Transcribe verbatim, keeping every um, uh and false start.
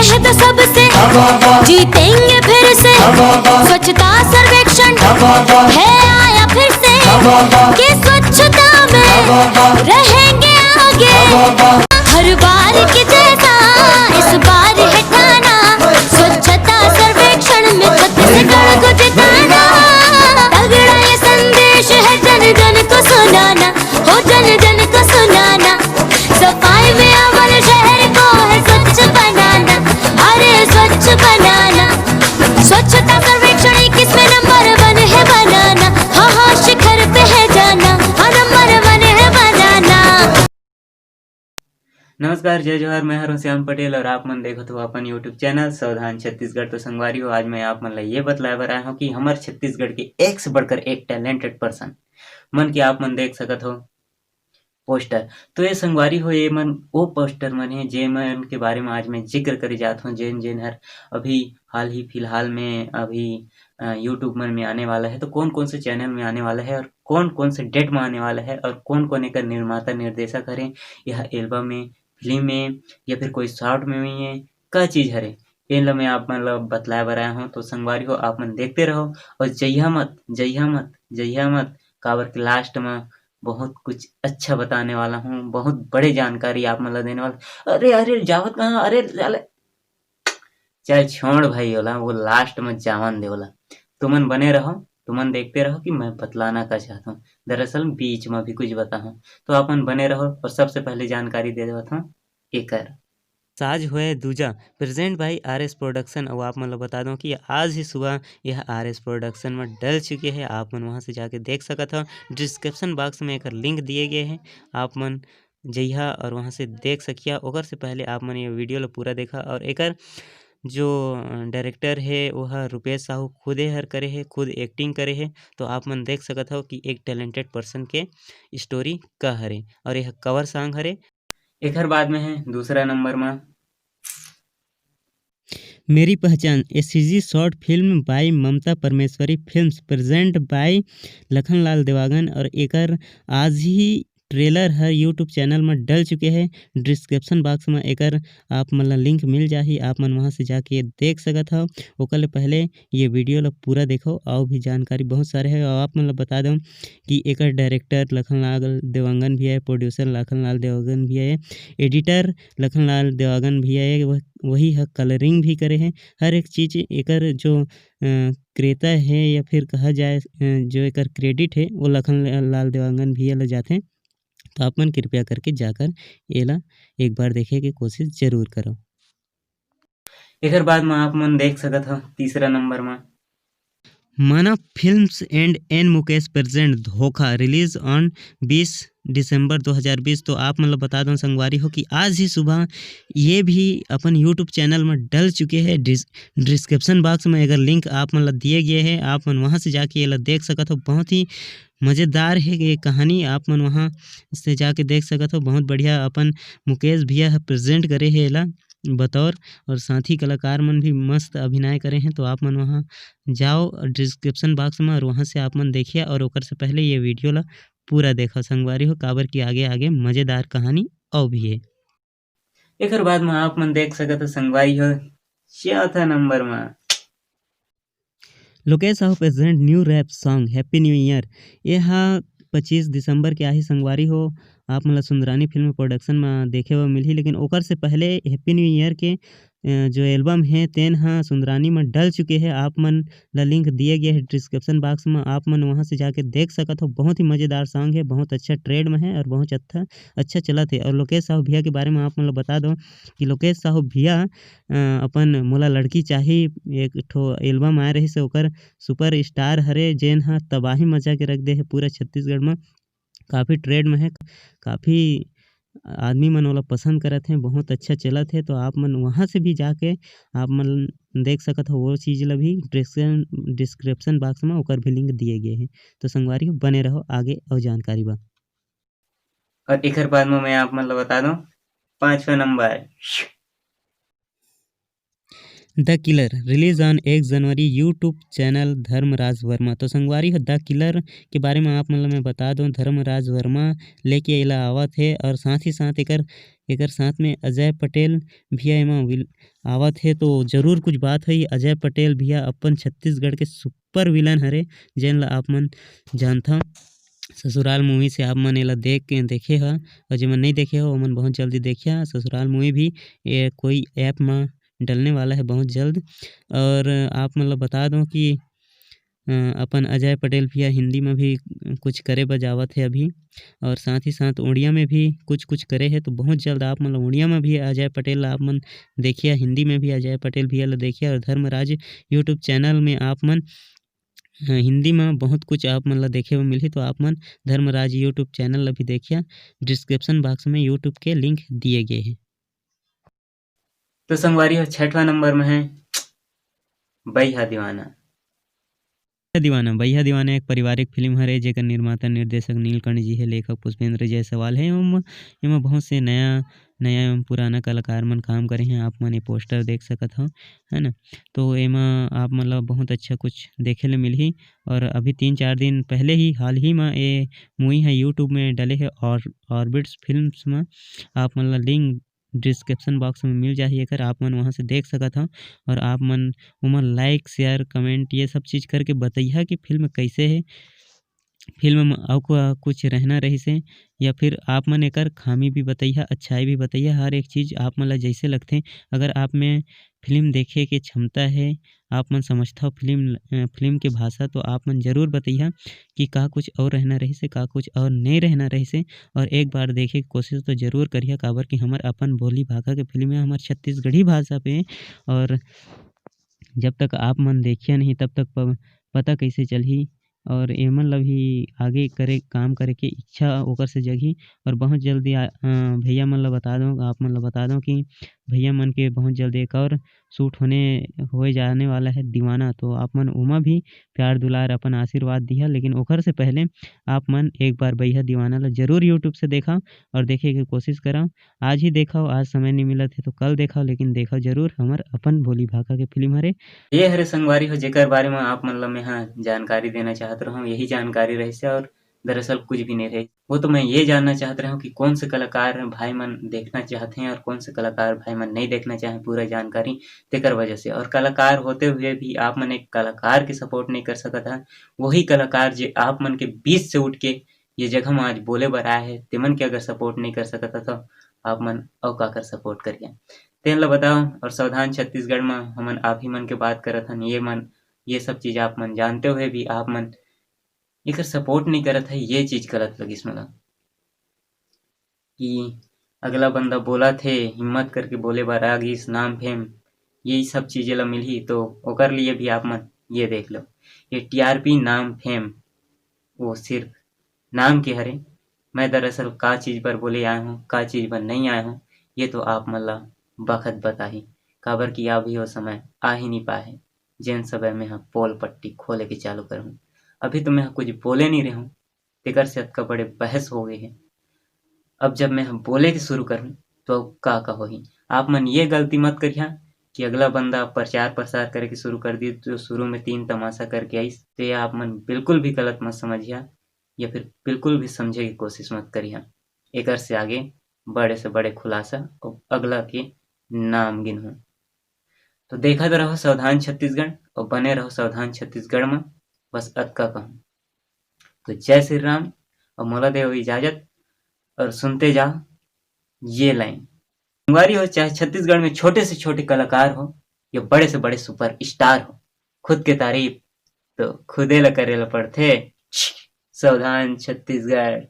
है तो सबसे जीतेंगे फिर से। स्वच्छता सर्वेक्षण है आया फिर से, कि स्वच्छता में रहेंगे आगे। हर बार की जैसा इस बार है ठाना, स्वच्छता सर्वेक्षण में छत्तीसगढ़ को जिताना। तगड़ा ये संदेश है जन जन को सुनाना, हो जन जन को सुनाना। सफाई में अव्वल शहर को है स्वच्छ बनाना, अरे स्वच्छ बनाना। स्वच्छता सर्वेक्षण इक्कीसवें नंबर वन है बनाना, हाँ हाँ शिखर पे है जाना, हाँ नंबर वन है बनाना। नमस्कार, जय जोहार, मैं हरों श्याम पटेल और आप मन देखत हो अपन YouTube चैनल सावधान छत्तीसगढ़। तो संगवारी हो, आज मैं आप मन ला ये बतलाए बर आया हूँ कि हमर छत्तीसगढ़ के एक से बढ़कर एक टैलेंटेड पर्सन मन के आप मन देख सकत हो पोस्टर। तो ये संगवारी हो, ये मन वो पोस्टर मन हे, जे मन के बारे में आज मैं जिक्र करे जात हूँ, जेन जेन हर अभी हाल ही फिलहाल में अभी अ, YouTube मन में आने वाला है, तो कौन कौन से चैनल में आने वाला है और कौन कौन से डेट में आने वाला है और कौन कौन एकर निर्माता निर्देशक हरे, यह एल्बम में, फिल्म में या फिर कोई शॉर्ट में हुई है, का चीज़ हरे, तेन ला मैं आप मन ला बतलाए बर आया हूँ। तो संगवारी हो, आप मन देखते रहो और जइहा मत, जइहा मत, जइहा मत, काबर के लास्ट में बहुत कुछ अच्छा बताने वाला हूँ, बहुत बड़े जानकारी आप मन ला देने वाला। अरे अरे, जावत कहाँ? अरे साले, चल छोड़ भाई ओला, वो लास्ट में जावन दे ओला। तुमन बने रहो, तुमन देखते रहो कि मैं बतलाना का चाहता हूँ। दरअसल बीच में भी कुछ बताहूँ, तो आप मन बने रहो और सबसे पहले जानकारी दे देवत हूँ एकर। साज होए दूजा, present by R S production. अउ आप मन ल बता दो कि आज ही सुबह यह आर एस प्रोडक्शन में डल चुके हैं, आप मन वहाँ से जाके देख सकत हो। डिस्क्रिप्शन बॉक्स में एकर लिंक दिए गए हैं, आप मन जइहा और वहाँ से देख सकिया। ओकर से पहले आप मन ये वीडियो ल पूरा देखा और एकर जो डायरेक्टर हे, वो ह रुपेश साहू खुदे हर करे हे, खुद एक्टिंग करे हे। तो आप मन देख सकत हो कि एक टैलेंटेड पर्सन के स्टोरी का हरे और यह कवर सॉन्ग हरे। एकर बाद में है दूसरा नंबर में मेरी पहचान, a CG short film by Mamta Parmeshwari films, present by Lakhanlal Dewangan. और एकर आज ही ट्रेलर हर YouTube चैनल में डल चुके हे। डिस्क्रिप्शन बॉक्स में एकर आप मन ला लिंक मिल जाही, आप मन वहाँ से जाके देख सकत हव। ओकर ले पहले ये वीडियो ला पूरा देखो, और भी जानकारी बहुत सारे है। और आप मन ला बता दो कि एकर डायरेक्टर लखनलाल देवांगन भी है, प्रोड्यूसर लखनलाल देवांगन भी है, एडिटर लखनलाल देवांगन भी है, वह, वही ह कलरिंग भी करे है। हर एक चीज़ एकर जो अ, क्रेता है या फिर कहा जाए, अ, जो एकर क्रेडिट है, वो लखन लाल देवांगन भैया ला जाथे। तो आप मन कृपया करके जाकर एला एक बार देखे के कोशिश जरूर करो। एकर बाद में आप मन देख सकत हो तीसरा नंबर में Mana films and N Mukesh present Dhokha, release on बीस दिसंबर दो हज़ार बीस। तो आप मन ल बता दो संगवारी हो कि आज ही सुबह ये भी अपन YouTube चैनल में डल चुके हैं। डिस-, डिस्क्रिप्शन बॉक्स में एकर लिंक आप मन ल दिए गए हैं, आप मन वहाँ से जाके एला देख सकत हो। बहुत ही मज़ेदार है ये कहानी, आप मन वहाँ से जाके देख सकत हो। बहुत बढ़िया अपन मुकेश भैया ह प्रेजेंट करे है एला बतौर, और साथी कलाकार मन भी मस्त अभिनय करे हैं। तो आप मन वहाँ जाओ डिस्क्रिप्शन बॉक्स में और वहाँ से आप मन देखिए, और ओकर से पहले ये वीडियो ला पूरा देखो संगवारी हो, काबर कि आगे आगे मज़ेदार कहानी अउ भी है। एकर बाद में आप मन देख सकत हो संगवारी हो चौथा नंबर में Lokesh Sahu present new rap song happy new year. ये हा पच्चीस दिसंबर के आही संगवारी हो, आप मन ला सुंदरानी फिल्म प्रोडक्शन में देखे बर मिलही। लेकिन ओकर से पहले हैप्पी न्यू ईयर के, अ, जो एल्बम है तेन हा सुंदरानी में डल चुके हैं। आप मन ला लिंक दिए गए है डिस्क्रिप्शन बॉक्स में, आप मन वहाँ से जाके देख सकत हो। बहुत ही मज़ेदार सॉन्ग है, बहुत अच्छा ट्रेंड में है और बहुत अच्छा, अच्छा चलत है। और लोकेश साहू भैया के बारे में आप मन ला बता दो कि लोकेश साहू भैया, अ, अपन मोला लड़की चाही एक ठो एल्बम आए रहिस, ओकर सुपर स्टार हरे, जेन ह तबाही मचा के रख दे है पूरा छत्तीसगढ़ में। काफ़ी ट्रेंड में है, काफ़ी आदमी मन ओला पसंद करत हैं, बहुत अच्छा चलत है। तो आप मन वहाँ से भी जाके आप मन देख सकत हो वो चीज़ ला भी। डिस्क्रिप्शन, डिस्क्रिप्शन बॉक्स में ओकर भी लिंक दिए गए हैं। तो संगवारी हो, बने रहो, आगे और जानकारी बा। और एकर बाद में मैं आप मन ला बता दूं पाँचवा number the killer, release on एक जनवरी, YouTube चैनल धर्मराज वर्मा। तो संगवारी हो, द किलर के बारे में आप मन ला मैं बता दूं, धर्मराज वर्मा लेके एला आवत है और साथ ही साथ एकर एकर साथ में अजय पटेल भैया एमा विल-, आवत हे, तो जरूर कुछ बात होही। अजय पटेल भैया अपन छत्तीसगढ़ के सुपर विलन हरे, जेन ला आप मन जानथव। ससुराल मूवी से आप मन एला देख के, देखे ह, और जेमन नहीं देखे हो, ओमन बहुत जल्दी देखिया। ससुराल मूवी भी ये कोई ऐप में डलने वाला है बहुत जल्द। और आप मन ला बता दूं कि, अ, अपन अजय पटेल भैया हिंदी में भी कुछ करे बर जावत है अभी, और साथ ही साथ उड़िया में भी कुछ कुछ करे है। तो बहुत जल्द आप मन ला उड़िया में भी अजय पटेल ला आप मन देखिया, हिंदी में भी अजय पटेल भैया ला देखिया, और धर्मराज YouTube चैनल में आप मन, अ, हिंदी में बहुत कुछ आप मन ला देखे बर मिलही। तो आप मन धर्मराज YouTube चैनल ला भी देखिया, डिस्क्रिप्शन बॉक्स में YouTube के लिंक दिए गए हैं। तो संगवारी हो, छठवां नंबर में है बइहा दीवाना। बइहा दीवाना, बइहा दीवाना एक पारिवारिक फिल्म हरे, जेकर निर्माता निर्देशक नीलकंठ जी है, लेखक पुष्पेंद्र जायसवाल है। एम-, एमा बहुत से नया, नया एवं पुराना कलाकार मन काम करे हैं। आप मन ये पोस्टर देख सकत हो, है ना? तो एमा आप मन ला बहुत अच्छा कुछ देखे ले मिलही। और अभी तीन चार दिन पहले ही, हाल ही में ये मूवी है YouTube में डले है और ऑर्बिट्स फिल्म्स में। आप मन ला लिंक डिस्क्रिप्शन बॉक्स में मिल जाही एकर, आप मन वहाँ से देख सकत हव। और आप मन ओमन लाइक, शेयर, कमेंट ये सब चीज़ करके बतैहा कि फिल्म कैसे है, फिल्म में अउ का कुछ रहना रहिस हे, या फिर आप मन एकर खामी भी बतैहा, अच्छाई भी बतैहा, हर एक चीज़ आप मन ला जैसे लगथे। अगर आप में फिल्म देखे के क्षमता है, आप मन समझथव फिल्म, अ, फिल्म के भाषा, तो आप मन जरूर बतैहा कि का कुछ और रहना रहिस हे, का कुछ और नहीं रहना रहिस हे। और एक बार देखे के कोशिश तो जरूर करिहा, काबर कि हमर अपन बोली भाखा के फिल्म हे, हमर छत्तीसगढ़ी भाषा पे। और जब तक आप मन देखिया नहीं, तब तक प-, पता कैसे चलही? और एमन ला भी आगे करे, काम करे के इच्छा ओकर से जगही। और बहुत जल्दी आ, अ, भैया मन ला बता दो, आप मन ला बता दो कि भैया मन के बहुत जल्दी एक और शूट होने, होए जाने वाला है दीवाना। तो आप मन ओमा भी प्यार दुलार अपन आशीर्वाद दिहा, लेकिन ओकर से पहले आप मन एक बार बइहा दीवाना ला जरूर YouTube से देखा और देखे के कोशिश करा। आज ही देखव, आज समय नहीं मिलत हे तो कल देखव, लेकिन देखव जरूर, हमर अपन बोली भाखा के फिल्म हरे। ये हरे संगवारी हो, जेकर बारे में आप मन ला मैं हा जानकारी देना चाहत रहूं, यही जानकारी रहिस हे और दरअसल कुछ भी नहीं रहे। वो तो मैं ये जानना चाहत रहूं कि कौन से कलाकार भाई मन देखना चाहते हैं और कौन से कलाकार भाई मन नहीं देखना चाहे पूरा जानकारी, तेकर वजह से। और कलाकार होते हुए भी आप मन एक कलाकार के सपोर्ट नहीं कर सकत है, वही कलाकार जे आप मन के बीच से उठ के ये जगह में आज बोले बर आए हे, तेमन के अगर सपोर्ट नहीं कर सकत ह, तो आप मन अउ काकर सपोर्ट करिया, तेन ला बताओ। और सावधान छत्तीसगढ़ में हमन आप ही मन के बात करत हन, ये मन, ये सब चीज़ आप मन जानते हुए भी आप मन एकर सपोर्ट नहीं करत है, ये चीज़ गलत लगिस मोला। कि अगला बंदा बोलत हे, हिम्मत करके बोले बर आ गिस, नाम फेम, यही सब चीज़ें ला मिलही, तो ओकर लिए भी आप मन ये देख लो, ये T R P नाम फेम, वो सिर्फ नाम के हरे। मैं दरअसल का चीज़ बर बोले आए हूँ, का चीज़ बर नहीं आए हूँ, ये तो आप मन ला बखत बताही, काबर कि अभी वो समय आ ही नहीं पाए हे, जेन समय में ह पोल पट्टी खोले के चालू करहूँ। अभी तो मैं ह कुछ बोले नहीं रहूँ, तेकर से अतका बड़े बहस हो गए हे। अब जब मैं ह बोले के शुरू करहूँ, तो अब का का होही? आप मन ये गलती मत करिहा कि अगला बंदा प्रचार प्रसार करे के शुरू कर दी, जो शुरू में तीन तमाशा करके आइस, तो ये आप मन बिल्कुल भी गलत मत समझिहा या फिर बिल्कुल भी समझे के कोशिश मत करिहा। एकर से आगे बड़े से बड़े खुलासा अउ अगला के नाम गिनहूँ। तो देखत रहो सावधान छत्तीसगढ़ और बने रहो सावधान छत्तीसगढ़ में, बस अतका कहूँ। तो जय श्री राम और मोला देव इजाजत और सुनते जाओ ये लाइन। संगवारी हो, चाहे छत्तीसगढ़ में छोटे से छोटे कलाकार हो या बड़े से बड़े सुपर स्टार हो, खुद के तारीफ तो खुदे ला करे ला पड़थे। सावधान छत्तीसगढ़।